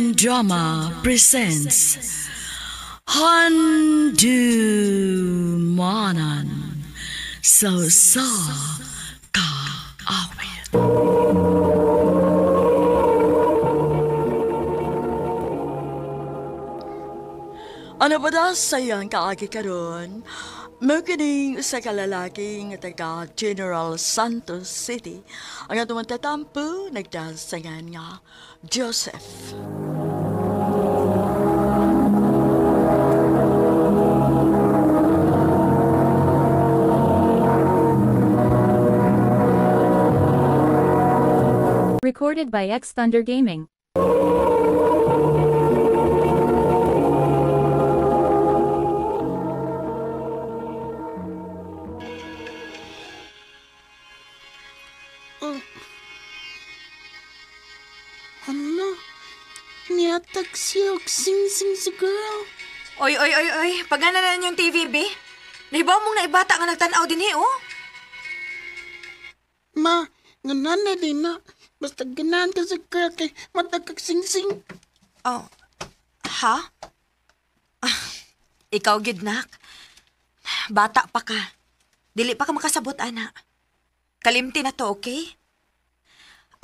Crime Drama presents Handumanan sa sa kaawit. Ano ba da sayang kaagi karon? Mukining sa kalalaki nga taga General Santos City. Ang atong tatampo nagdasangan nga Joseph. Recorded by X Thunder Gaming. Oh. Ano? Niatag siya og sing-sing si girl. Oy, oy, oy, oy. Pagana na yung TV, be. Nahibaw mong naibata nga nagtanaw din eh, oh. Ma, nganan na din na. Basta ganahan ka sa girl kay matag kag sing-sing. Oh, ha? Ah, ikaw, gidnak. Bata pa ka. Dili pa ka makasabot, ana. Kalimti na to, okay?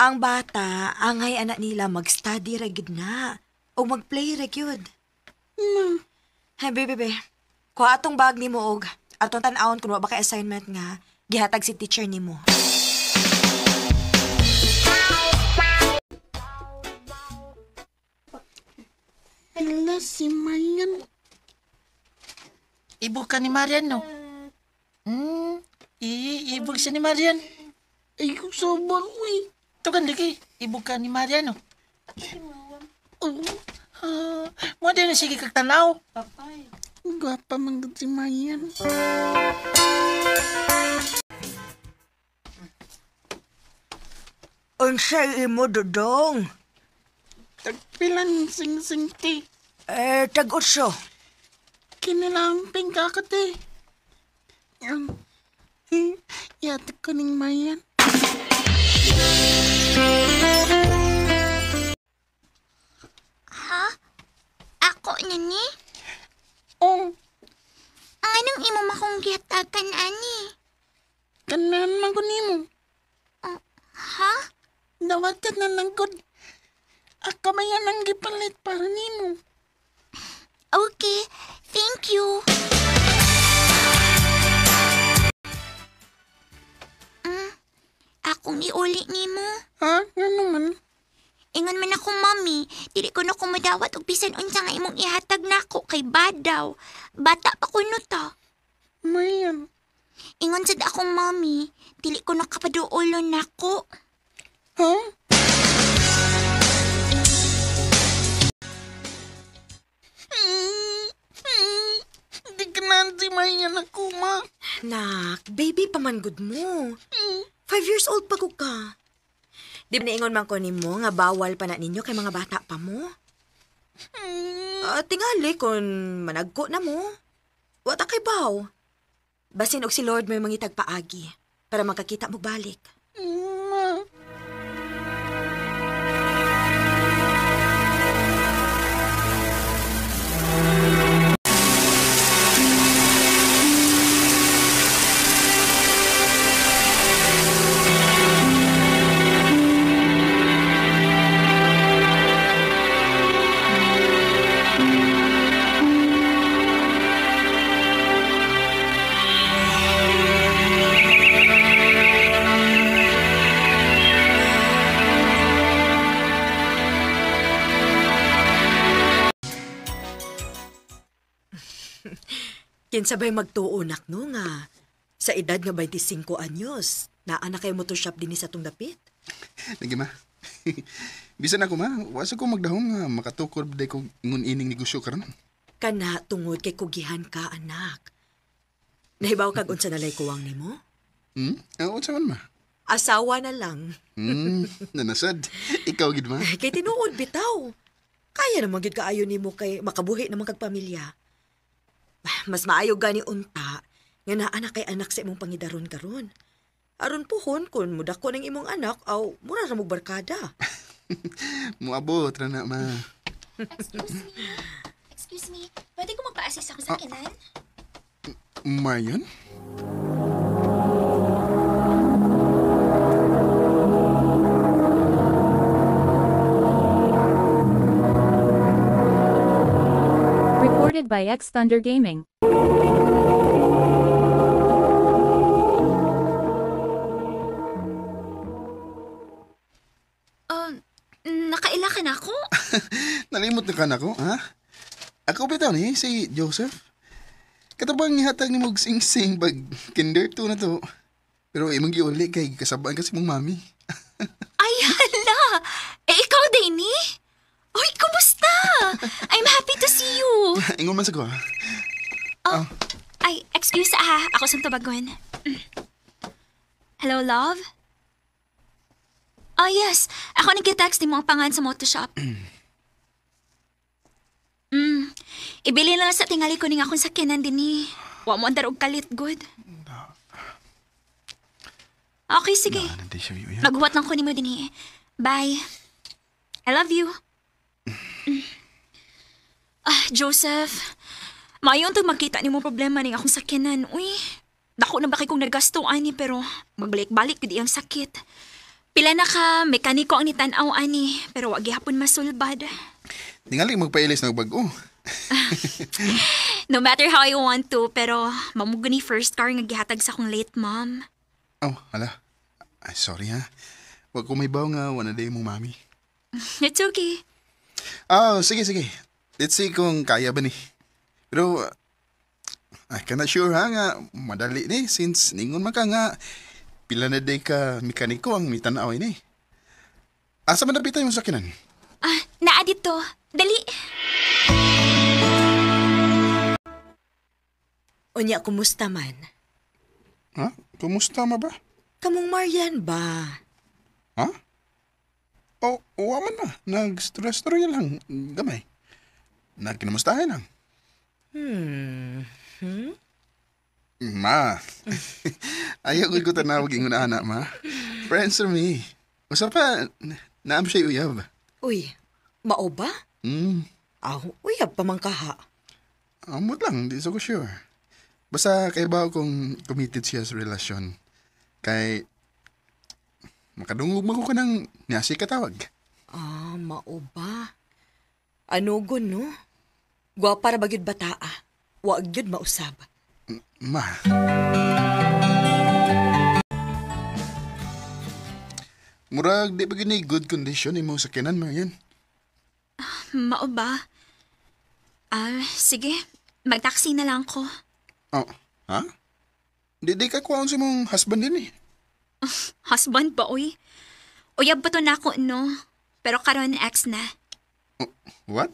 Ang bata, angay anak nila mag-study ra gid na. O mag-play ra gyud. Ma, Hey, bebe, be. Kuha atong bag nimo og atong tan-awon kun wa ba kay assignment nga gihatag si teacher nimo. hala si Mayan. Ibog ka ni Marian, no? Ibog siya ni Marian. Ay, sobor, uy. Ito kan lagi. Ibog ka ni Marian, no? Oh, Ah, mo din na sige kag tanaw. gwapa man gud si Mayan. Unsay imo dodong? Tagpilan sing-sing ti. Eh, tag-utso. Kinilamping ka ka ti. Yatag ko ning Mayan. Ha? Ako na ni? Oh, Ang anong imo makong gihatagan ani? kanan man ko nimo. Ha? Dawatan na lang gud. Ako man ang gipalit para nimo. Okay, thank you. Akong iuli nimo. Ha? Ano man? Ingon man ako, mami, dili ko na kumadawat og bisan unsa nga imong ihatag nako kay badaw. Bata pa kuno ta. Mayan. Ingon sad akong mami, dili ko na kapaduolon nako. Ha? Di ka na si Mayan ako, ma. Nak, baby pa man gud mo. 5 years old pa ko ka. Di ba naingon man ko nimo nga bawal pa na ninyo kay mga bata pa mo? Tingali kung managko na mo. Wa ta kay baw. Basin og si Lord may mangitag paagi para makakita mo balik. Ma. Kinsabay magtuo nak no nga sa edad nga 25 anyos, naa na kay motor shop dinhi sa tong dapit. Lagi ma. Bisan ako ma, wasa ko magdahom nga makatukod day ko ingon ining negosyo karon. Kana tungod kay kugihan ka anak. Nahibaw kag unsa nalay kuwang nimo? Unsa man ma? Asawa na lang. Nanasad. Ikaw gid ma. Kay tinuod bitaw. Kaya naman gyud kaayo nimo kay makabuhi naman kag pamilya. Mas maayo gani unta nga naa na kay anak sa imong pangidaron karon. Aron puhon kun mudako ng imong anak aw mura ra mo barkada. Muabot ra na ma. Excuse me. Excuse me. Pwede ko magpa-assist ako sa kinan? Marian? Recorded by X Thunder Gaming. Nakaila ka na ako? Nalimot na ka na ko, ha? Ako bitaw ni si Joseph. Katabang ihatag ni mong sing-sing pag kinder 2 na to. Pero imong giuli kay kasabaan kasi mong mami. Ay, hala! Eh, ikaw, Danny? Uy, kumusta? I'm happy to see you. Ingon man sa ko, ha? Oh, ay, excuse ah. Ako sa tubagon. Hello, love? Oh, yes. Ako nag-text ni mo ang pangan sa moto shop. Ibili na lang sa tingali ko ning akong sakyanan din eh. Wa mo andar og kalit, good. Okay, sige. Nanti siya yun. Maghuwat lang ko nimo dinhi. Bye. I love you. Ah, Joseph. Maayon tong magkita nimo problema ning akong sakyanan. Uy, dako na ba kay kong nagasto ani pero magbalik-balik gid iyang sakit. Pila na ka mekaniko ang nitan-aw ani pero wa gihapon masulbad. Tingali magpailis na bag-o. No matter how I want to, pero mamugo ni first car nga gihatag sa akong late mom. Oh, hala. Ay, sorry ha. Wag ko may baw nga, wala day mong mami. It's okay. Ah, sige, sige. Let's see kung kaya ba ni. Pero, I cannot sure ha nga, madali ni since ningon man ka nga, pila na day ka mekaniko ang mitanaw ini. Asa man napitan yung sakinan? Ah, naa dito. Dali. Unya, kumusta man? Ha? Kumusta ma ba? Kamong Marian ba? Ha? Oh, wa man ba? Nag-stress-stress lang. Gamay. Nagkinamustahin lang. Ma. Ayaw ko tanawag ingon ana, ma. Friends to me. Usa pa, naam siya uyab. Uy, mao ba? Aw, uyab pa man kaha. Amot lang, di so ko sure. Basta kay ba kung committed siya sa relasyon. Kay makadungog man ko kanang niya siya katawag. Ah, mao ba? Ano gon, no? Gwapa ra ba gyud bataa? Wa gyud mausab. Ma. Murag di ba gyud ni good condition imo sakyanan, Marian? Mao ba? Ah, sige. Mag-taxi na lang ko. Oh, ha? Di ka kuhaon sa imong husband din eh. Husband ba, uy? Uyab ba to na ako, no? Pero karon ex na. Oh, what?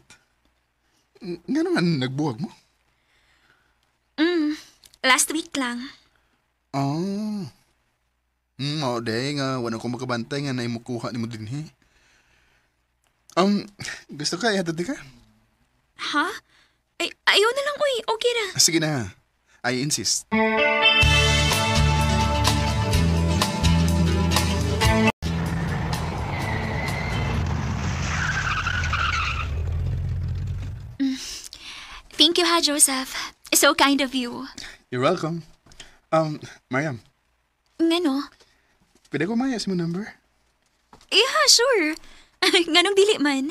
Nga naman, nagbuwag mo? Last week lang. Oh. Mao day nga wala ko makabantay nga naimukuha nimo dinhi. Gusto ka ihatod ka? Ha? Ay, ayaw na lang, uy. Okay na. Sige na. I insist. Thank you, ha, Joseph. So kind of you. You're welcome. Mariam, Ngano? pwede ko maya sa mo number? Yeah, sure. Nganong dili man.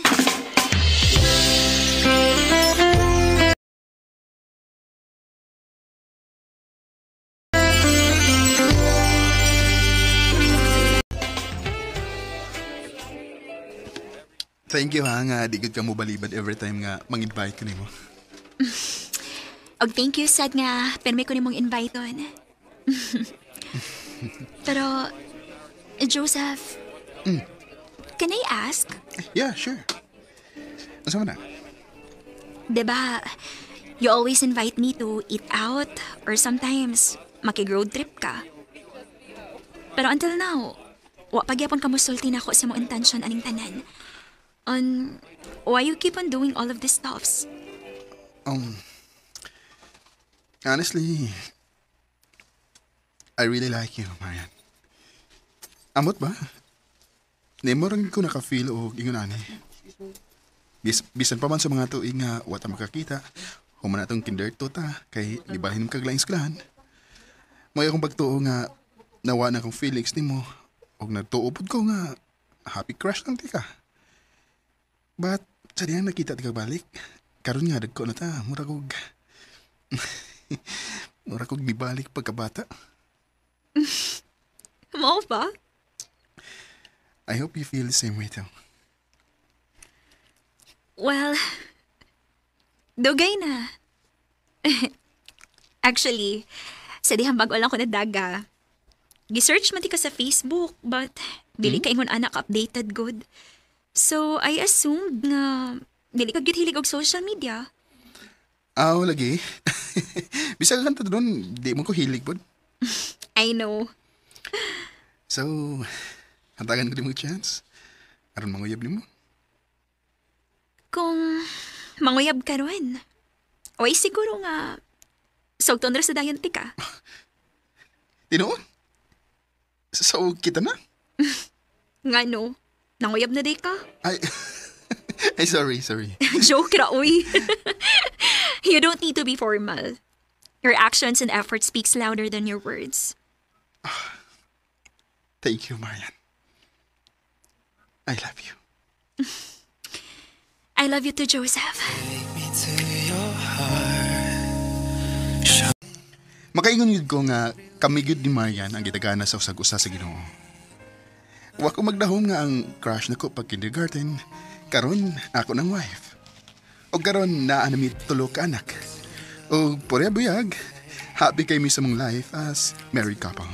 Thank you ha nga di gud ka mo balibad every time nga mang-invite ko nimo. Og thank you sad nga pero may ko nimong invite on. Pero Joseph, can I ask? Yeah, sure. Asa man na? 'Di ba? You always invite me to eat out or sometimes makig-road trip ka. Pero until now, wa pa gyapon ka mosulti nako sa imong intention aning tanan. On why you keep on doing all of these stuffs? Honestly, I really like you, Marian. Amot ba? Nimo rin ko naka-feel og ingon ani. Bisan pa man sa mga tuig nga wa ta makakita, human atong kinder to ta kay gibalhin kag laing eskwelahan. May akong pagtuo nga nawa na akong feelings nimo og nagtuo pud ko nga happy crush lang ti ka. But sa diyang nakita ti ka balik, karon nga dagko na ta, mura kog nibalik pagkabata. Mao ba? I hope you feel the same way too. Well, dugay na. Actually, sa dihang bago lang ko nadaga. Gisearch man ti ka sa Facebook, but dili ka ingon anak updated good. So, I assumed nga dili ka gyud hilig og social media. Aw, lagi. Bisag kanta doon, di mo ko hilig pod. I know. So, hantagan ko di mo chance. Aron manguyab nimo. Kung manguyab ka ron, oy siguro nga sugton ra sa dayon ti ka. Tinuod? So, kita na? Nga no, nanguyab na day ka. Ay, ay sorry. Joke ra, uy. You don't need to be formal. Your actions and effort speaks louder than your words. Thank you, Marian. I love you. I love you too, Joseph. Makaingon yun ko nga kami gyud ni Marian ang gitagana sa usag-usa sa Ginoo. Wa ko magdahom nga ang crush nako pag kindergarten, karon ako ng wife. Og karon naa na mi tulo ka anak. Og porya buyag, happy kay mi sa mong life as married couple.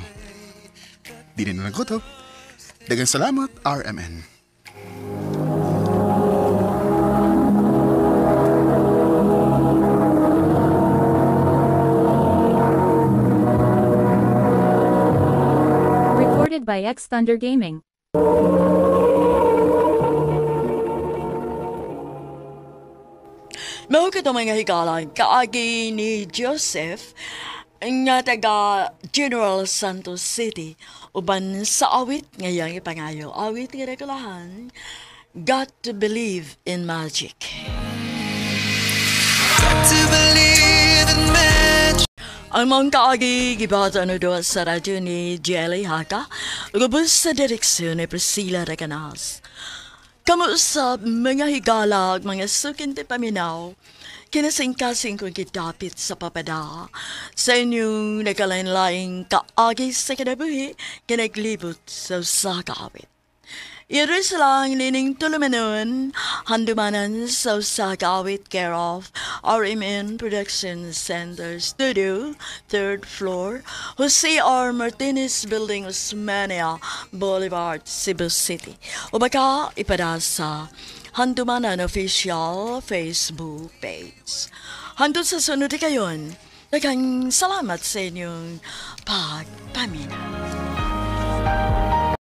Di na lang kutob. Daghang salamat, RMN. Recorded by X Thunder Gaming. Mao kato mga higala, kaagi ni Joseph nga taga General Santos City uban sa awit ngayang ipangayo. Awit nga rekulahan, Got to Believe in Magic. Got to believe in magic. Ang mga kaagi gibata no doon sa radyo ni Jelly Haka, ubos sa direksyon ni Priscilla Recanas. Kamo sa mga higalag, mga sukinte paminaw, kinasingkasing kong gidapit sa papada, sa inyong nagkalain-laing kaagi sa kinabuhi, kinaglibot sa usa ka awit. Iris lang nining tulumanon, handumanan sa usa ka awit care of RMN Production Center Studio, 3rd floor, Jose R. Martinez Building, Osmania Boulevard, Cebu City. O baka ipada sa Handumanan Official Facebook page. Hantod sa sunod kayon, daghang salamat sa inyong pagpamina.